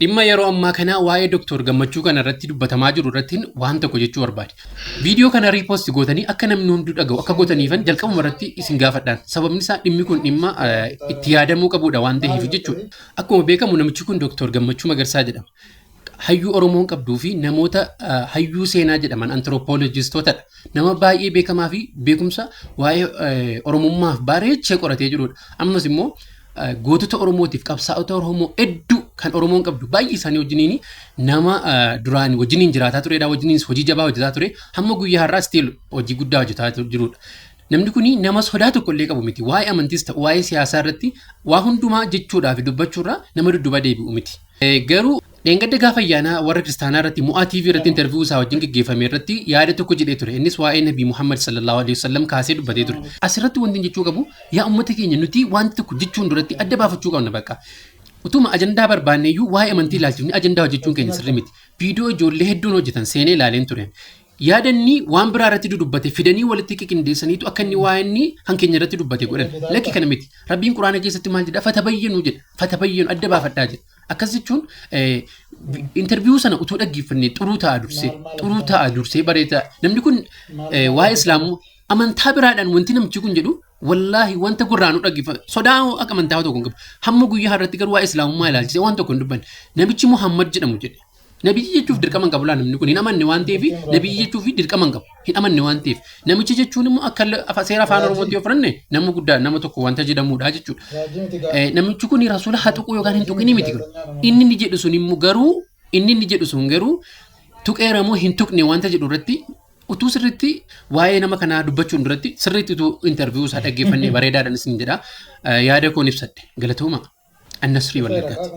Dhimma yeroo ammaa kana waa'ee Dr. Gammachuu kana irratti dubbatamaa jiru irratti waan tokko jechuu barbaade. Viidiyoo kana repost gootanii akka namni hunduu dhaga'u akka gootaniifan jalqabuma irratti isin gaafadhaan. Sababni isaa dhimmi kun dhimma itti yaadamuu qabudha waan ta'eef jechuudha. Akkuma beekamu namichi kun Dr. Gammachuu Magarsaa jedhama. Hayyuu Oromoon qabduu fi namoota hayyuu seenaa jedhaman anthropologistootadha. Nama baay'ee beekamaa fi beekumsa waa'ee Oromummaaf bareechee qoratee jirudha. Ammas immoo gootota Oromootiif qabsaa'ota Oromoo hedduu kan Oromoon qabdu baay'ee isaanii wajjiniin nama duraan wajjiniin jiraataa turedha. Wajjiniin hojii jabaa hojjetaa ture. Hamma guyyaa har'aa still hojii guddaa hojjetaa jirudha. Namni kun nama sodaa tokko illee qabu miti. Waa'ee amantiis ta'u waa'ee siyaasaa irratti waa hundumaa jechuudhaa fi dubbachuurraa nama dudduuba deebi'u miti. Garuu dheengadda gaafa ayyaanaa warra kiristaanaa irratti Mo'aa TV irratti interview isaa wajjin geggeeffame irratti yaada tokko jedhee ture. Innis waa'ee Nabii Muhammad sallallahu alaihi wasallam kaasee dubbatee ture. Asirratti wanti jechuu qabu, yaa uummata keenya, nuti wanti tokko jechuun duratti adda baafachuu qabna bakka. Utuma ajandaa barbaanne iyyuu waa'ee amantii ilaalchifne ajandaa hojjechuun keenya sirrii miti. Viidiyoo ijoollee hedduun hojjetan seenee ilaaleen ture. Yaadanni waan biraa irratti dudubbate fidanii walitti qiqindeessaniitu akka inni waa'ee inni kan keenya irratti dubbate godhan. Lakki, kana miti. Rabbiin Quraana keessatti maal jedha? "Fatabayyanu" jedha. "Fatabayyanu", adda baafadhaa jedha. Akkas jechuun interview sana utuu dhaggeeffannee xuruu ta'a dursee xuruu ta'a dursee bareeda. Namni kun waa'ee Islaamuu amantaa biraadhaan wanti namichi kun jedhu wallaahi wanta gurraanuu dhaggeeffatu sodaa akka amantaa tokko hin qabu. Hamma guyyaa har'aatti garuu waa'ee Islaamummaa ilaalchisee waan tokko hin dubbanne. Namichi Muhammad jedhamu jedhe. Nabiyyi jechuuf dirqama hin qabu laa, namni kun hin amanne waan ta'eef nabiyyi jechuuf dirqama hin qabu. Hin amanne waan ta'eef. Namichi jechuun immoo akka seera afaan Oromootti yoo fudhanne nama guddaa, nama tokko wanta jedhamudha jechuudha. Namichi kun rasuula haa tuquu yookaan hin tuqini miti. Inni inni jedhu sun immoo garuu inni inni jedhu sun garuu tuqeera moo hin tuqne wanta jedhu irratti utuu sirriitti waa'ee nama kanaa dubbachuun duratti sirriitti utuu interview isaa dhaggeeffannee bareedaadhaan isin jedha. Yaada koon ibsadhe. Galatooma. Annasrii Wallaggaati.